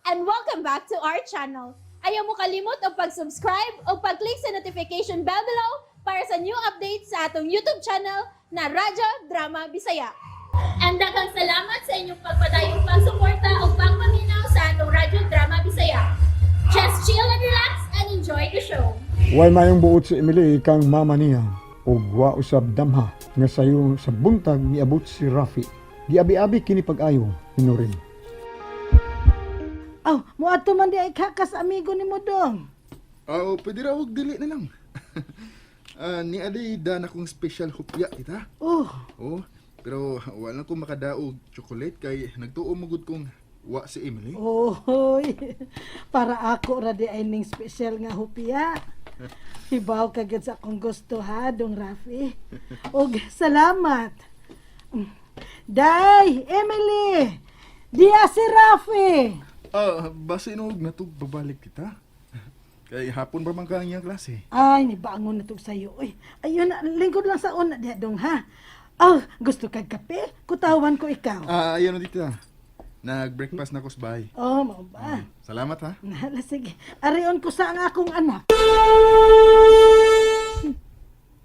And welcome back to our channel. Ayaw mo kalimot og pag-subscribe o pag-click sa notification bell below para sa new updates sa atong YouTube channel na Radyo Drama Bisaya. And daghang salamat sa inyong pagpadayong pagsuporta o pagpaminaw sa atong Radyo Drama Bisaya. Just chill and relax and enjoy the show. Way mayong buot si Emily kang mama niya ug wa usab damha nga sayo sa buntag niabot si Rafi. Giabi-abi kini pag-ayo ni Noreen. Aw, moadto man diay ka kas amigo nimo, dong. Oo, pwede ra og dili na lang. Ah, ni aday na akong special hupya kita. Oh, Oh, pero wala ko makadaog chocolate kay nagtuo mo gud kong wa si Emily. Oy. Para ako ra diay ning special nga hupya. Hibaw ka gid sa akong gusto ha, dong Rafi. Og salamat. Day, Emily. Diya si Rafi. Ah, base no og natug babalik kita. Kay hapon pa man ka ang iyang klase. Ay, nibangon na tog sayo. Uy, ayun na, lingkod lang sa una diha, dong ha. Oh, gusto kag kape? Kutawan ko ikaw. Ah, ayun na dito. Nag-breakfast na ko sa bahay. Oh, mao ba? Salamat ha. Nahala, sige. Arion ko sa ang akong anak.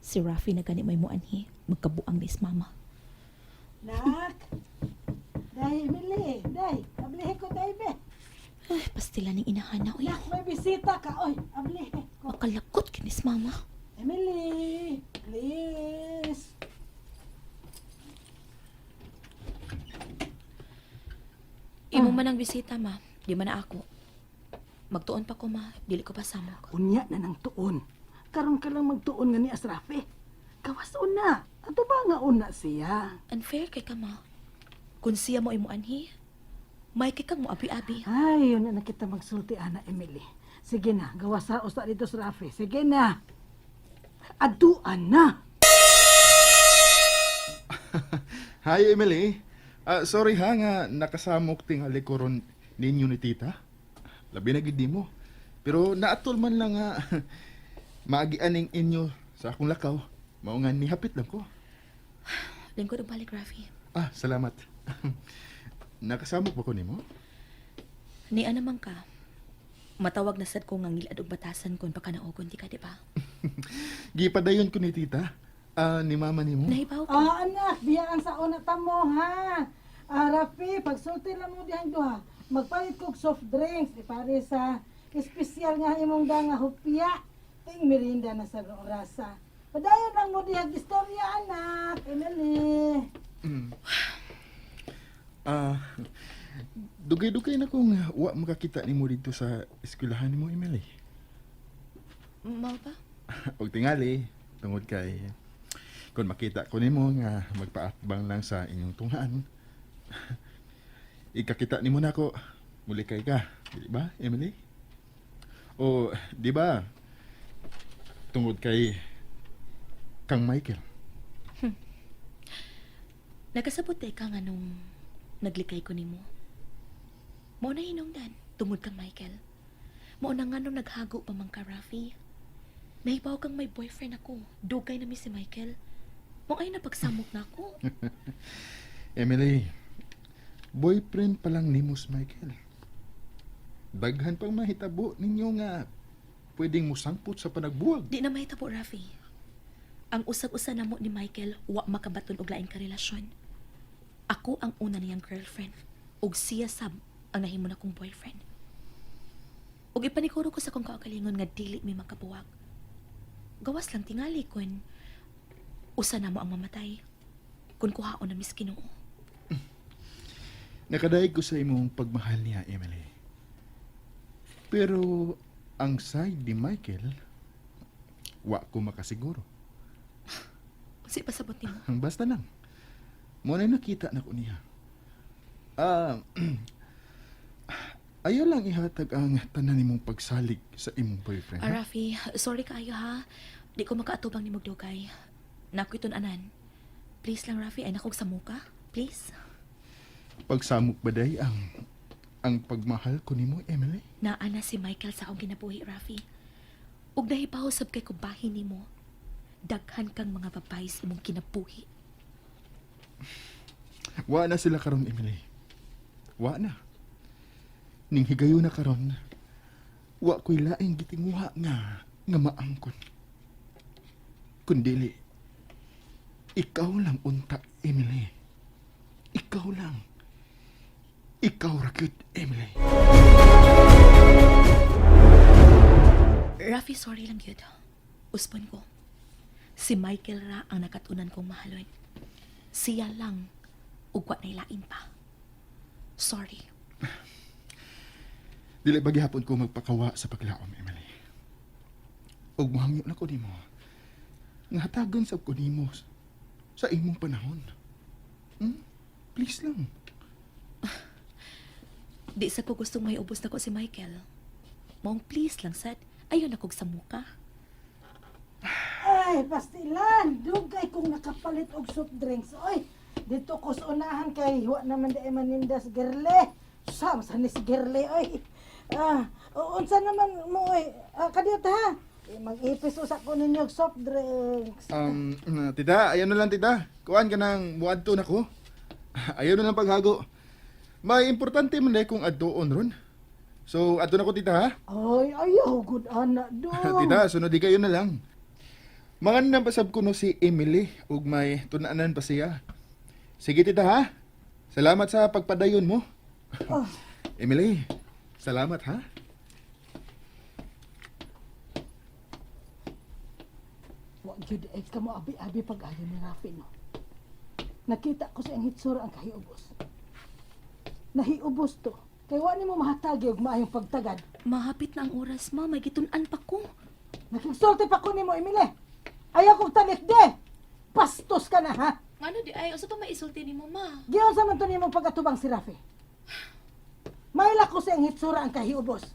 Si Rafi na gani may muanhi, magkabuang ni mama. Nak. Day, Emily. Day, ablihe ko, day, be. Ay, pastila ning inahana, uy. Nak, may bisita ka. Oy, ablihe ko. Makalakot kinis mama. Emily, please. Imo man ang bisita, ma. Di man na ako. Magtuon pa ko, ma. Dili ko pa samok. Unya na nang tuon. Karon ka lang magtuon nga ni Asrafe. Gawas una. Ato ba nga una siya? Unfair kay ka, ma. Kung siya mo imo anhi, may kay kang mo abi-abi. Ay, yun na kita magsulti, ana Emily. Sige na, gawas sa usa dito sa Rafi. Sige na. Aduan na. Hi Emily. Ah, sorry ha nga nakasamok tingali ko ron ninyo ni tita. Labi na gid mo. Pero naatol man lang nga maagian ning inyo sa akong lakaw. Mao nga nihapit lang ko. Lingkod og balik, Rafi. Ah, salamat. Nakasamok ba ko nimo? Niya naman ka. Matawag na sad ko nga ngilad og batasan kon pakanaogon di ka, di ba? Gipadayon ko ni tita. Ah, ni mama nimo. Nahibaw ko. Ah, anak, biyaan sa una ta mo, ha? Ah, Rafi, pagsulti lang mo dihang duha. Magpalit kog soft drinks, ipare sa espesyal nga imong da nga hupya. Ting merinda na sa orasa. Padayon lang mo dihang istorya, anak. Emily. Ah, dugay-dugay na kong wa makakita nimo dito sa eskwelahan nimo, Emily. Mao ba? Og tingali, tungod kay kung makita ko nimo nga magpaatbang lang sa inyong tunghaan. Ikakita nimo nako, muli kay ka, di ba, Emily? O di ba? Tungod kay kang Michael. Nagkasabot ka nga nung naglikay ko nimo. Mao na hinungdan, tungod kang Michael. Mao na nga nung naghago pa man ka, Rafi. Nahibaw kang may boyfriend ako. Dugay na mi si Michael. Mao ay napagsamok na ako. Emily, boyfriend pa lang nimo si Michael. Daghan pang mahitabo ninyo nga pwedeng musangpot sa panagbuwag. Di na mahitabo, Rafi. Ang usag-usa namo ni Michael, wa makabaton og lain ka relasyon. Ako ang una niyang girlfriend. Ug siya sab ang nahimo na kong boyfriend. Ug ipanikuro ko sa akong kaugalingon nga dili mi makabuwag. Gawas lang tingali kun usa namo ang mamatay. Kun kuhaon na mis Ginoo. Nakadaig ko sa imong pagmahal niya, Emily. Pero ang side ni Michael, wa ko makasiguro. Unsa pasabot nimo? Basta lang. Mo na nakita na ko niya. Ah, ayaw lang ihatag ang tanan nimong pagsalig sa imong boyfriend. Ah, Ha? Rafi, sorry kaayo ha. Di ko makaatubang nimo dugay. Nakoy tun-anan. Please lang, Rafi, ay nakog sa muka. Please. Pagsamok ba day ang pagmahal ko nimo, Emily? Naa na si Michael sa akong kinabuhi, Rafi. Ug nahibaw sab kay kubahin nimo. Daghan kang mga babae sa imong kinabuhi. Wa na sila karon, Emily. Wa na. Ning higayon na karon, wa ko'y laing gitinguha nga nga maangkon. Kundili, ikaw lang unta, Emily. Ikaw lang. Ikaw ra gyud, Emily. Rafi, sorry lang yun. Uspon ko. Si Michael ra ang nakatunan kong mahalon. Siya lang. Ugwa na ilain pa. Sorry. Dili ba gihapon ko magpakawa sa paglaom, Emily? Ug mohangyo na ko nimo. Nga hatagon sab ko nimo sa imong panahon. Please lang. Di sa ko gustong may ubos na ko si Michael. Maong please lang sad. Ayaw na kog sa muka. Ay, pastilan, dugay kong nakapalit og soft drinks. Oy, dito ko sa unahan kay wa naman di ay manindas girle. Sam sa ni si girle oy. Ah, unsa naman mo oy? Ah, kadiyot ha. Eh, mag-ipis usa ko ninyo og soft drinks. Tita, ayaw na lang, tita. Kuan ka nang muadto na ko. Ayaw na lang paghago. May importante man dahil kung adtoon ron. So, adto na ko, tita, ha? Ay, ayaw gud ana dong. Tita, sunod di kayo na lang. Mga pasab ko no si Emily ug may tunanan pa siya. Sige, tita, ha? Salamat sa pagpadayon mo. Oh. Emily, salamat, ha? Wa gyud ay kamo abi-abi pag ayo ni Rafi no. Nakita ko sa iyang hitsura ang kahiubos. Nahiubos to. Kay wa nimo mahatagi og maayong pagtagad. Mahapit na ang oras, ma. May gitun-an pa ko. Nakigsulti pa ko nimo, Emily. Ayaw kong tanik de. Bastos ka na ha. Ngano di ay? Usa pa maisulti ni mo, ma? Giyon sa man to nimo pag-atubang si Rafi. Maila ko sa iyang hitsura ang kahiubos.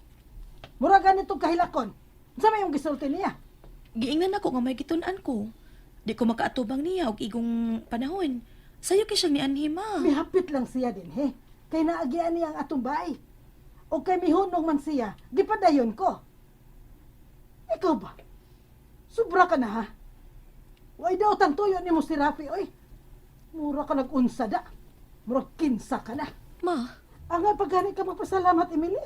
Mura ganitong kahilakon. Unsa may imong gisulti niya? Giingnan ako nga may gitun-an ko. Di ko makaatubang niya og igong panahon. Sayo kay siyang nianhi, ma. Mihapit lang siya din he. Kay naagian niya ang atong baay. O kay mihunong man siya, gipadayon ko. Ikaw ba? Sobra ka na ha? Way daw tantuyo nimo si Rafi, oy. Mura ka nag-unsa da. Mura kinsa ka na. Ma, Angay paggani ka magpasalamat, Emily.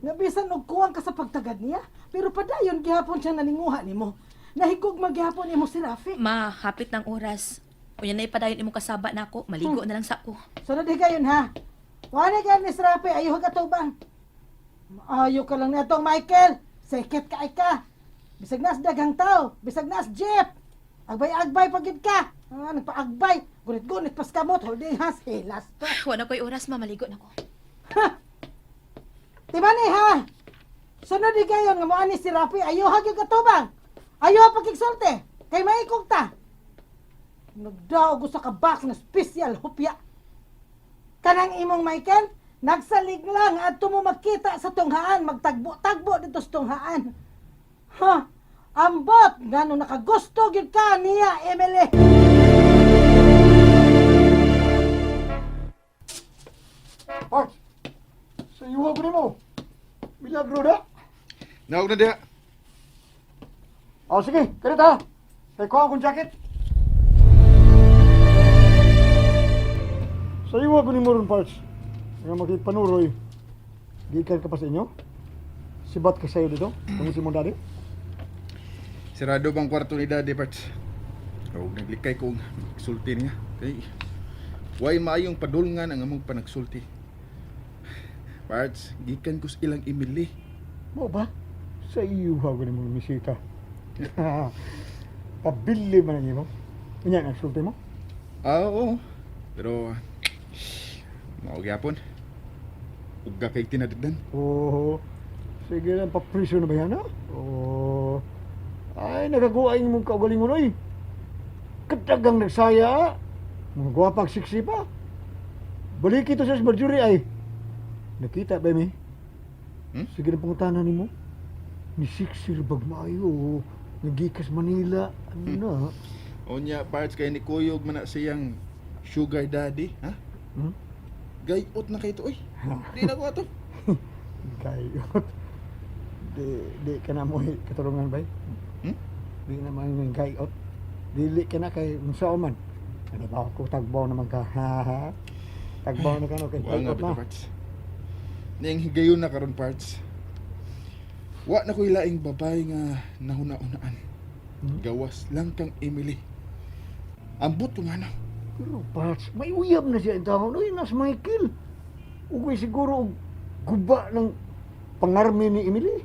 Nga bisan og kuwang ka sa pagtagad niya, pero padayon gihapon siya naninguha nimo. Nahigog maghapon nimo si Rafi. ma, hapit ng oras. Unya na ipadayon imong kasaba nako. Maligo na lang sa ko. Sunod di kayon ha. Wala ka ni Rafi, ayaw ka tubang. Maayo ka lang natong Michael. Sekit ka ay ka. Bisag nas daghang tao, bisag nas jeep. Agbay-agbay pagid ka. Ah, nagpaagbay. Gunit-gunit pas kamot, holding hands, hilas pa. Wala ko'y oras, ma. Maligo na ko. Ha! Timani ha! Sunod di kayon nga moani si Rafi, ayaw ha gyud katubang. Ayaw pakigsulte. Kay maikog ta. Nagdaog ko sa kabak na special hupya. Kanang imong Michael, nagsalig lang adto mo makita sa tunghaan, magtagbo-tagbo dito sa tunghaan. Ha? Ambot ngano nakagusto gyud ka niya, Emily. Parts! Sa iyo ko nimo. Milagro na. Naog na diha. Oh, sige, kanita ha. Kay kuha akong jacket. Sa iyo ko nimo ron, Parts. Nga makipanuroy. Gikan ka pa sa inyo? Sibat ka sa'yo dito? Kung si mo daddy? Sarado bang kwarto ni Daddy Parts? Og naglikay kong sulti niya. Kay way maayong padulngan ang among panagsulti. Parts, gikan ko sa ilang Emily. Mo ba? Sa iyo ko nimo misita. Pabili man ang imo. Unya nagsulti mo? Ah, oo. Pero mao gyapon. Uga kay tinadagdan. Oo. Sige lang, papriso na ba yan, ha? Oo. Ay, nagagawa yung mong kaugalingon, oy. Kadagang nagsaya, ah. Mga gwapang siksi pa. Balik ito sa Marjorie, ay. Nakita ba, mi? Hmm? Sige na pangutanan ni mo. Ni siksi bag maayo. Nagikas Manila. Ano na? Unya Parts kay ni Kuyog man na siyang sugar daddy, ha? Hmm? Gayot na kay to, oy. Di na ko ato. Gayot. Di, di ka na mo katulungan ba? Hmm? Di na man yung gayot. Dili ka na kay unsa man. Ano ba ako tagbaw naman ka? Ha ha. Tagbaw na ka no kay Wa nga gayot na. bitaw, Parts. Ning higayon na karon, parts. Wa na ko'y laing babay nga nahuna-unaan. Gawas lang kang Emily. Ambot ko nga na. Pero parts, may uyab na siya ang tao. Uy, nas Michael. Ugay siguro og guba ng pangarmi ni Emily.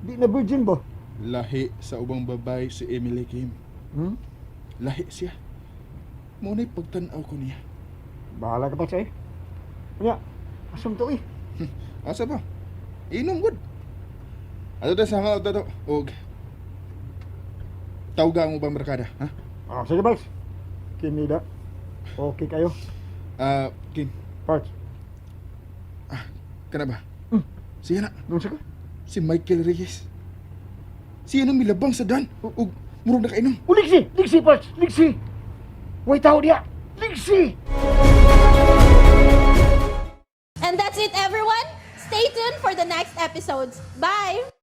Di na virgin ba? Lahi sa ubang babay si Emily, Kim. Hmm? Lahi siya. Mo na'y pagtan-aw ko niya. Bahala ka, parts eh. Unya, asam to eh. Asa ba? Inom gud. Ato ta sa hangaw ta to. Og tawga mo bang barkada, ha? Ah, sige, parts. Kinida. Okay kayo. Ah, Kim, Parts. kana ba? Siya na, Nung ka? si Michael Reyes. Siya nang milabang sa dan og murag nakainom. O, liksi! Liksi, parts! Liksi! Way tao diya! Liksi! And that's it, everyone. Stay tuned for the next episodes. Bye!